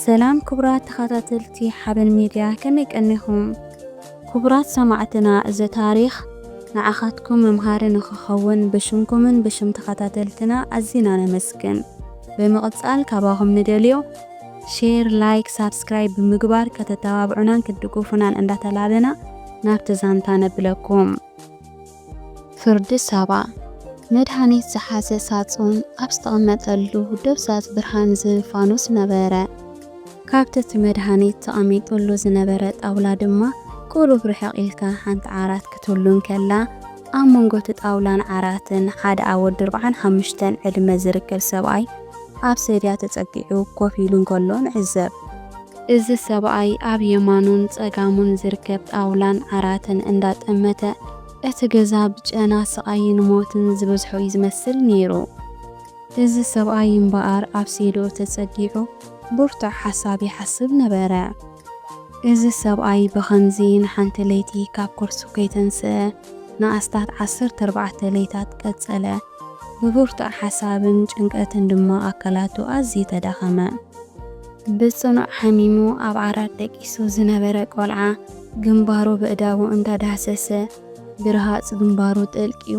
ሰላም ክቡራት ተኸታተልቲ ሓበን ሚድያ፣ ከመይ ቀኒኹም? ክቡራት ሰማዕትና፣ እዚ ታሪኽ ንዓኻትኩም መምሃሪ ንኽኸውን ብሽምኩምን ብሽም ተኸታተልትና ኣዚና ነመስግን። ብምቕጻል ካባኹም ንደልዮ ሼር፣ ላይክ፣ ሳብስክራይብ ብምግባር ከተተባብዑናን ክትድግፉናን እንዳተላበና ናብቲ ዛንታ ነብለኩም። ፍርዲ ሳባ። መድሃኒት ዝሓዘ ሳጹን ኣብ ዝተቐመጠሉ ደብዛዝ ብርሃን ዝህብ ፋኑስ ነበረ። ካብቲ እቲ መድሃኒት ተቐሚጡሉ ዝነበረ ጣውላ ድማ ቁሩብ ርሕቕ ኢልካ ሓንቲ ዓራት ክትህሉ እንከላ፣ ኣብ መንጎ እቲ ጣውላን ዓራትን ሓደ ኣወዲ ኣርብዓን ሓሙሽተን ዕድመ ዝርከብ ሰብኣይ ኣብ ሰድያ ተጸጊዑ ኮፍ ኢሉ እንከሎ ንዕዘብ። እዚ ሰብኣይ ኣብ የማኑን ጸጋሙን ዝርከብ ጣውላን ዓራትን እንዳጠመተ፣ እቲ ገዛ ብጨና ስቓይን ሞትን ዝበዝሖ እዩ ዝመስል ነይሩ። እዚ ሰብኣይ እምበኣር ኣብ ሴድኡ ተጸጊዑ ብርቱዕ ሓሳብ ይሓስብ ነበረ። እዚ ሰብኣይ ብኸምዚ ንሓንቲ ለይቲ ካብ ከርሱ ከይተንስአ ንኣስታት ዓሰርተ ኣርባዕተ ለይታት ቀጸለ። ብብርቱዕ ሓሳብን ጭንቀትን ድማ ኣካላቱ ኣዝዩ ተዳኸመ። ብጽኑዕ ሓሚሙ ኣብ ዓራት ደቂሱ ዝነበረ ቆልዓ ግንባሩ በእዳቡ እንዳዳህሰሰ ብርሃጽ ግንባሩ ጠልቅዩ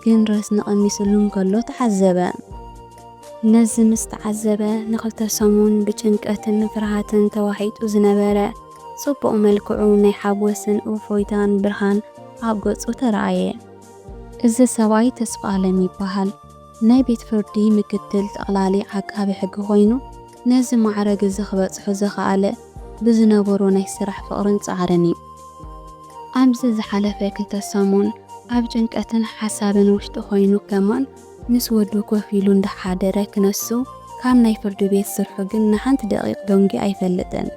ግን ረስኒ ቀሚስሉ እንከሎ ተዓዘበ። ነዚ ምስ ተዓዘበ ንኽልተ ሰሙን ብጭንቀትን ፍርሃትን ተዋሒጡ ዝነበረ ጽቡቕ መልክዑ ናይ ሓጎስን እፎይታን ብርሃን ኣብ ገጹ ተራእየ። እዚ ሰብኣይ ተስፋኣለም ይበሃል። ናይ ቤት ፍርዲ ምክትል ጠቕላሊ ዓቃቢ ሕጊ ኮይኑ፣ ነዚ ማዕረግ እዚ ክበጽሖ ዝኸኣለ ብዝነበሮ ናይ ስራሕ ፍቕርን ጻዕርን እዩ። ኣብዚ ዝሓለፈ ክልተ ሰሙን ኣብ ጭንቀትን ሓሳብን ውሽጢ ኮይኑ ከማን ምስ ወዱ ኮፍ ኢሉ እንዳሓደረ ክነሱ፣ ካብ ናይ ፍርዲ ቤት ስርሑ ግን ንሓንቲ ደቂቕ ደንጊ ኣይፈልጥን።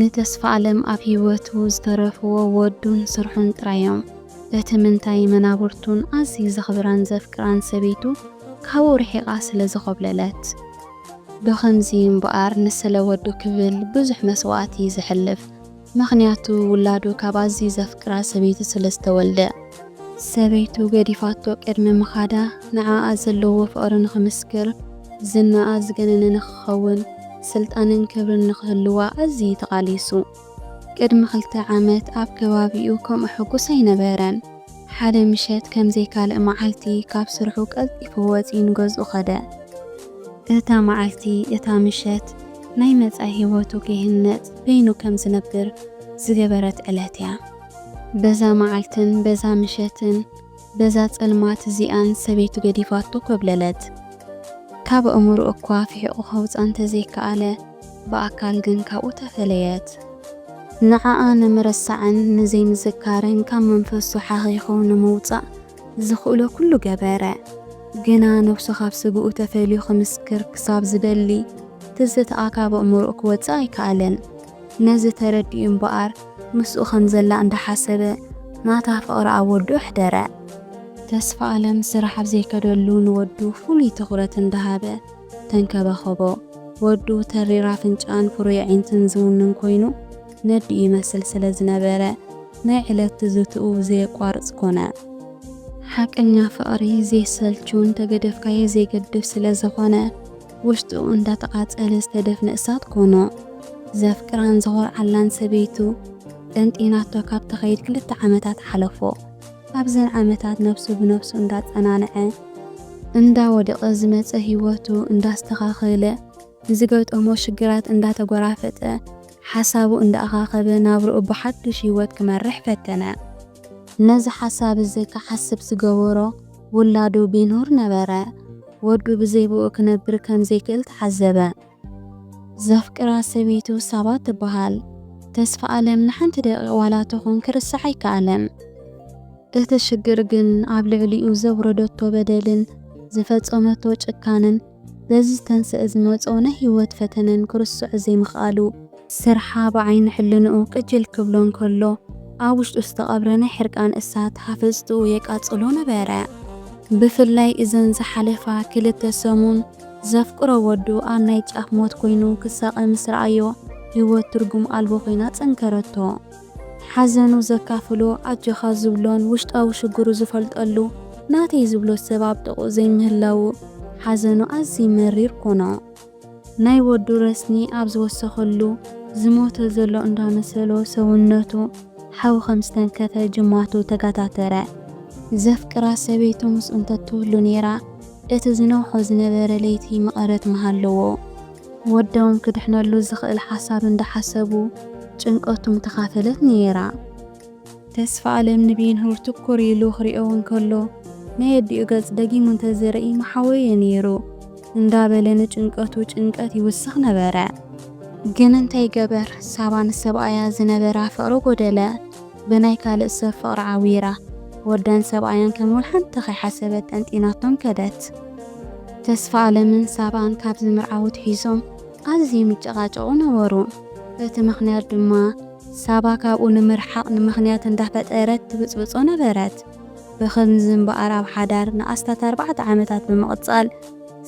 ንተስፋኣለም ኣብ ህይወቱ ዝተረፍዎ ወዱን ስርሑን ጥራዮም። እቲ ምንታይ መናብርቱን ኣዝዩ ዘኽብራን ዘፍቅራን ሰበይቱ ካብኡ ርሒቓ ስለ ዝኾብለለት። ብኸምዚ እምበኣር ንስለ ወዱ ክብል ብዙሕ መስዋእቲ ዘሕልፍ፣ ምኽንያቱ ውላዱ ካብ ኣዝዩ ዘፍቅራ ሰበይቱ ስለ ዝተወልደ። ሰበይቱ ገዲፋቶ ቅድሚ ምኻዳ ንዓኣ ዘለዎ ፍቕሪ ንኽምስክር፣ ዝናኣ ዝገነነ ንኽኸውን፣ ስልጣንን ክብርን ንኽህልዋ ኣዝዩ ተቓሊሱ። ቅድሚ ክልተ ዓመት ኣብ ከባቢኡ ከምኡ ሕጉስ ኣይነበረን። ሓደ ምሸት ከም ዘይካልእ መዓልቲ ካብ ስርሑ ቀልጢፉ ወጺኡ ንገዝኡ ኸደ። እታ መዓልቲ፣ እታ ምሸት ናይ መጻኢ ህይወቱ ከይህነጽ በይኑ ከም ዝነብር ዝገበረት ዕለት እያ። በዛ መዓልትን በዛ ምሸትን በዛ ጸልማት እዚኣን ሰበይቱ ገዲፋቶ ኮብለለት። ካብ ኣእምሮኡ እኳ ፍሒቑ ከውጻ እንተዘይከኣለ፣ ብኣካል ግን ካብኡ ተፈለየት። ንዓኣ ንምርሳዕን ንዘይምዝካርን ካብ መንፈሱ ሓኺኹ ንምውጻእ ዝኽእሎ ኩሉ ገበረ። ግና ነብሱ ካብ ስግኡ ተፈልዩ ክምስክር ክሳብ ዝደሊ፣ ትዝታኣ ካብ ኣእምሮኡ ክወጽእ ኣይከኣለን። ነዚ ተረዲኡ እምበኣር፣ ምስኡ ከም ዘላ እንዳሓሰበ፣ ናታ ፍቕሪ ኣብ ወዱ ኣሕደረ። ተስፋኣለም ስራሕ ኣብ ዘይከደሉ ንወዱ ፍሉይ ትኹረት እንዳሃበ ተንከባኸቦ። ወዱ ተሪር ኣፍንጫን ፍሩይ ኣዒንትን ዝውንን ኮይኑ ነዲኡ ይመስል ስለ ዝነበረ፣ ናይ ዕለት ትዝትኡ ዘየቋርጽ ኮነ። ሓቀኛ ፍቕሪ ዘይሰልቹን ተገደፍካዮ ዘይገድፍ ስለ ዝኾነ፣ ውሽጡ እንዳተቓጸለ ዝተደፍነ እሳት ኮኖ። ዘፍቅራን ዝኾርዓላን ሰበይቱ ጠንጢናቶ ካብ ትኸይድ ክልተ ዓመታት ሓለፎ። ኣብዘን ዓመታት ነብሱ ብነብሱ እንዳጸናንዐ፣ እንዳወደቐ ዝመጸ ህይወቱ እንዳስተኻኸለ፣ ዝገጠሞ ሽግራት እንዳተጎራፈጠ፣ ሓሳቡ እንዳኣኻኸበ ናብርኡ ብሓድሽ ህይወት ክመርሕ ፈተነ። ነዚ ሓሳብ እዚ ክሓስብ ዝገበሮ ውላዱ ቢኑር ነበረ። ወዱ ብዘይ ብኡ ክነብር ከም ዘይክእል ተዓዘበ። ዘፍቅራ ሰበይቱ ሳባ ትበሃል። ተስፋ ኣለም ንሓንቲ ደቂቕ ዋላ ትኹን ክርስዕ ኣይከኣለን። እቲ ሽግር ግን ኣብ ልዕሊኡ ዘውረደቶ በደልን ዝፈጸመቶ ጭካንን በዚ ዝተንስአ ዝመጾ ናይ ህይወት ፈተነን ክርስዖ ዘይምኽኣሉ፣ ስርሓ ብዓይኒ ሕልንኡ ቅጅል ክብሎ እንከሎ፣ ኣብ ውሽጡ ዝተቐብረ ናይ ሕርቃን እሳት ሃፈጽትኡ የቃጽሎ ነበረ። ብፍላይ እዘን ዝሓለፋ ክልተ ሰሙን ዘፍቅሮ ወዱ ኣብ ናይ ጫፍ ሞት ኮይኑ ክሳቐ ምስ ረኣዮ፣ ህይወት ትርጉም ኣልቦ ኮይና ጸንከረቶ። ሓዘኑ ዘካፍሎ፣ ኣጆኻ ዝብሎን ውሽጣዊ ሽግሩ ዝፈልጠሉ ናተይ ዝብሎ ሰብ ኣብ ጥቕኡ ዘይምህላዉ፣ ሓዘኑ ኣዝዩ መሪር ኮኖ። ናይ ወዱ ረስኒ ኣብ ዝወሰኸሉ፣ ዝሞተ ዘሎ እንዳመሰሎ ሰውነቱ ሓዊ ከም ዝተንከፈ ጅማቱ ተጋታተረ። ዘፍቅራ ሰበይቱ ምስኡ እንተትህሉ ነይራ፣ እቲ ዝነውሖ ዝነበረ ለይቲ ምቐረት ምሃለዎ። ወዶም ክድሕነሉ ዝኽእል ሓሳብ እንዳሓሰቡ ጭንቀቱ ምተኻፈለት ነይራ። ተስፋ ኣለም ንቤንሁር ትኩር ኢሉ ክሪኦ እንከሎ፣ ናይ ኣዲኡ ገጽ ደጊሙ እንተዝርኢ ምሓወየ ነይሩ እንዳበለ ንጭንቀቱ ጭንቀት ይውስኽ ነበረ። ግን እንታይ ገበር፣ ሳባ ንሰብኣያ ዝነበራ ፍቕሪ ጎደለ። ብናይ ካልእ ሰብ ፍቕሪ ዓዊራ፣ ወዳን ሰብኣያን ከም ወልሓንቲ ከይሓሰበት ጠንጢናቶም ከደት። ተስፋ ኣለምን ሳባን ካብ ዝምርዓዉ ትሒዞም ኣዝዮም ይጨቓጨቑ ነበሩ። እቲ ምኽንያት ድማ ሳባ ካብኡ ንምርሓቕ ንምኽንያት እንዳፈጠረት ትብጽብጾ ነበረት። ብኸምዚ እምበኣር ኣብ ሓዳር ንኣስታት ኣርባዕተ ዓመታት ብምቕጻል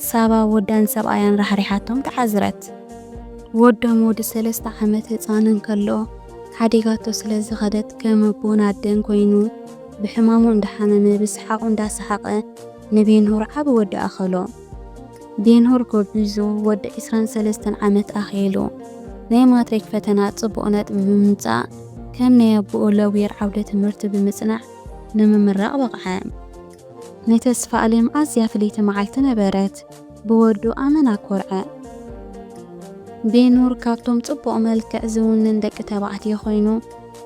ሳባ ወዳን ሰብኣያን ራሕሪሓቶም ተዓዝረት። ወዶም ወዲ ሰለስተ ዓመት ህጻን እንከሎ ሓዲጋቶ ስለ ዝኸደት ከም ኣቦን ኣደን ኮይኑ ብሕማሙ እንዳሓመመ ብሰሓቑ እንዳሰሓቐ ንቤንሁር ዓቢ ወዲ ኣኸሎ። ቤንሁር ጎቢዙ ወዲ ዕስራን ሰለስተን ዓመት ኣኺሉ ናይ ማትሪክ ፈተና ጽቡቕ ነጥቢ ብምምጻእ ከም ናይ ኣቦኡ ለዊር ዓውደ ትምህርቲ ብምጽናዕ ንምምራቕ በቕዐ። ንተስፋ ኣለም ኣዝያ ፍልይቲ መዓልቲ ነበረት። ብወዱ ኣመና ኮርዐ። ቤኑር ካብቶም ጽቡቕ መልክዕ ዝውንን ደቂ ተባዕትዮ ኮይኑ፣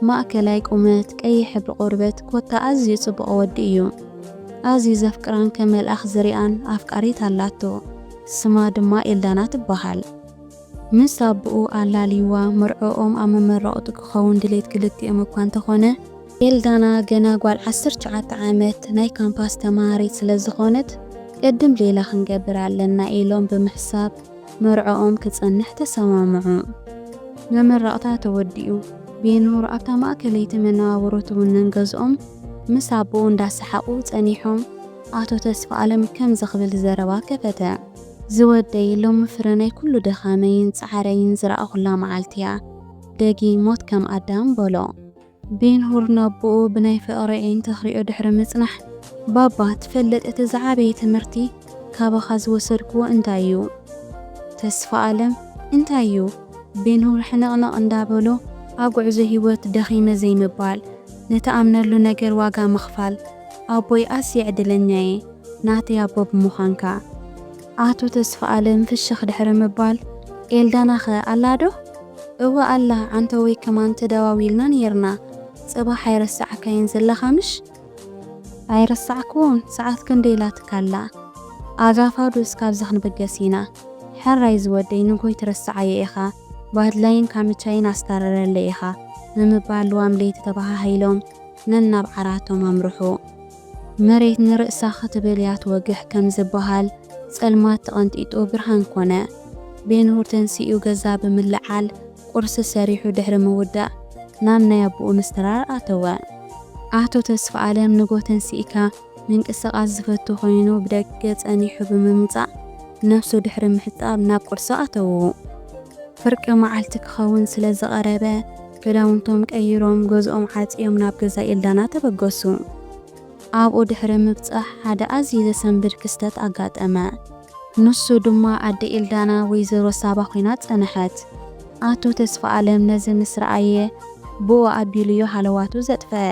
ማእከላይ ቁመት፣ ቀይሕ ሕብሪ ቆርበት፣ ኮታ ኣዝዩ ጽቡቕ ወዲ እዩ። ኣዝዩ ዘፍቅራን ከም መልኣኽ ዝሪኣን ኣፍቃሪት ኣላቶ። ስማ ድማ ኤልዳና ትበሃል። ምስ ኣቦኡ ኣላልይዋ መርዕኦም ኣብ መመረቕቱ ክኸውን ድሌት ክልቲኦም እኳ እንተኾነ፣ ኤልዳና ገና ጓል ዓሰርተ ትሽዓተ ዓመት ናይ ካምፓስ ተመሃሪት ስለ ዝኾነት፣ ቅድም ሌላ ክንገብር ኣለና ኢሎም ብምሕሳብ መርዕኦም ክጸንሕ ተሰማምዑ። መመረቕታ ተወዲኡ፣ ቤኑር ኣብታ ማእከለይቲ መነባብሮ ትውንን ገዝኦም ምስ ኣቦኡ እንዳሰሓቑ ጸኒሖም፣ ኣቶ ተስፋ ኣለም ከምዚ ክብል ዘረባ ከፈተ። ዝወደይ፣ ሎሚ ፍረ ናይ ኩሉ ድኻመይን ጻዕረይን ዝረኣኹላ መዓልቲ እያ። ደጊም ሞት ከም ኣዳም በሎ። ቤንሁር ነቦኡ ብናይ ፍቕሪ ዒን ተኽሪኦ ድሕሪ ምጽናሕ፣ ባባ፣ ትፈልጥ እቲ ዝዓበየ ትምህርቲ ካባኻ ዝወሰድክዎ እንታይ እዩ? ተስፋ ኣለም፣ እንታይ እዩ? ቤንሁር ሕንቕንቕ እንዳበሎ፣ ኣብ ጉዕዞ ህይወት ደኺመ ዘይምባል፣ ንትኣምነሉ ነገር ዋጋ ምኽፋል። ኣቦይ ኣዝየ ዕድለኛ እየ፣ ናተይ ኣቦ ብምዃንካ። ኣቶ ተስፋ ኣለም ፍሽኽ ድሕሪ ምባል፣ ኤልዳናኸ ኣላ ዶ? እወ ኣላ፣ ዓንተወይ ከማን ተደዋዊልና ነይርና። ጽባሕ ኣይረሳዕካይን ዘለኻ ምሽ? ኣይረሳዕክዎን፣ ሰዓት ክንደይ ኢላትካ ኣላ? ኣጋፋ ዶ እስካብዚ ክንብገስ ኢና። ሕራይ ዝወደይ፣ ንጎይ ትረስዓዮ ኢኻ፣ ባድላይን ካምቻይን ኣስታርረለይ ኢኻ፣ ብምባል ልዋም ለይቲ ተበሃሃይሎም ነናብ ዓራቶም ኣምርሑ። መሬት ንርእሳ ክትብል እያ ትወግሕ ከም ዝበሃል፣ ጸልማት ተቐንጢጡ ብርሃን ኮነ። ቤንሁር ተንሲኡ ገዛ ብምልዓል ቁርሲ ሰሪሑ ድሕሪ ምውዳእ ናብ ናይ ኣቦኡ ምስትራር ኣተወ። ኣቶ ተስፋ ኣለም ንጎ ተንሲእካ ምንቅስቓስ ዝፈቱ ኮይኑ ብደገ ጸኒሑ ብምምጻእ ነፍሱ ድሕሪ ምሕጻብ ናብ ቁርሲ ኣተዉ። ፍርቂ መዓልቲ ክኸውን ስለ ዝቐረበ ክዳውንቶም ቀይሮም ገዝኦም ዓጽዮም ናብ ገዛ ኤልዳና ተበገሱ። ኣብኡ ድሕሪ ምብጻሕ ሓደ ኣዝዩ ዘሰንብድ ክስተት ኣጋጠመ። ንሱ ድማ ኣደ ኤልዳና ወይዘሮ ሳባ ኮይና ጸንሐት። ኣቶ ተስፋ ኣለም ነዚ ምስ ረኣየ ብኡ ኣቢሉዮ ሃለዋቱ ዘጥፈአ።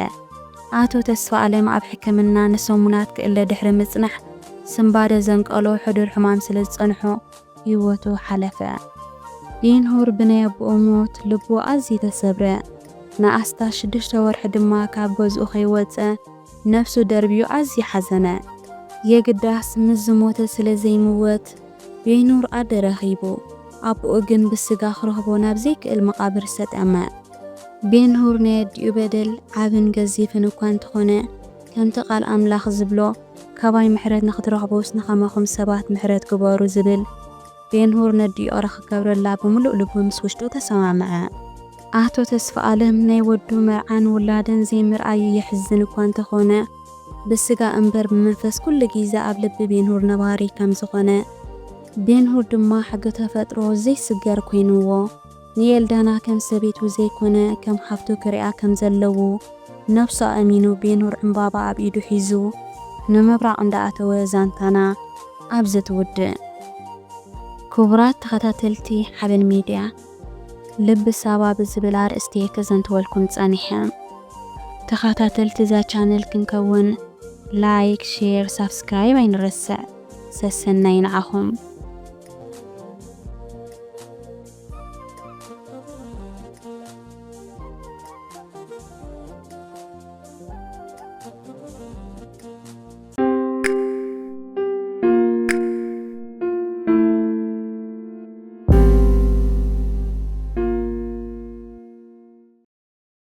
ኣቶ ተስፋ ኣለም ኣብ ሕክምና ንሰሙናት ክእለ ድሕሪ ምጽናሕ ስንባደ ዘንቀሎ ሕዱር ሕማም ስለ ዝጸንሖ ህይወቱ ሓለፈ። ቤንሁር ብናይ ኣቦኡ ሞት ልቡ ኣዝዩ ተሰብረ። ንኣስታት ሽዱሽተ ወርሒ ድማ ካብ ገዝኡ ከይወጸ ነፍሱ ደርብዩ ኣዝዩ ሓዘነ። የግዳስ ምስ ዝሞተ ስለ ዘይምወት ቤንሁር ኣደ ረኺቡ፣ ኣቦኡ ግን ብስጋ ክረኽቦ ናብ ዘይክእል መቓብር ሰጠመ። ቤንሁር ናይ ኣዲኡ በደል ዓብን ገዚፍን እኳ እንተኾነ፣ ከምቲ ቃል ኣምላኽ ዝብሎ፣ ካባይ ምሕረት ንኽትረኽቡስ ንኸማኹም ሰባት ምሕረት ግበሩ ዝብል፣ ቤንሁር ነዲኡ ይቕረ ክገብረላ ብምሉእ ልቡ ምስ ውሽጡ ተሰማምዐ። ኣቶ ተስፋ ኣለም ናይ ወዱ መርዓን ውላድን ዘይምርኣዩ የሕዝን እኳ እንተኾነ፣ ብስጋ እምበር ብመንፈስ ኩሉ ግዜ ኣብ ልቢ ቤንሁር ነባሪ ከም ዝኾነ፣ ቤንሁር ድማ ሕጊ ተፈጥሮ ዘይስገር ኮይንዎ፣ ንኤልዳና ከም ሰበይቱ ዘይኮነ ከም ሓፍቱ ክሪኣ ከም ዘለዉ ነብሱ ኣእሚኑ ቤንሁር ዕምባባ ኣብ ኢዱ ሒዙ ንምብራቕ እንዳኣተወ ዛንታና ኣብዚ ትውድእ። ክቡራት ተኸታተልቲ ሓበን ሚድያ፣ ልቢ ሳባ ብዝብል ኣርእስቲ ክዘንትወልኩም ጸኒሐ። ተኸታተልቲ እዛ ቻነል ክንከውን ላይክ፣ ሼር፣ ሳብስክራይብ ኣይንረስዕ። ሰሰናይ ንዓኹም።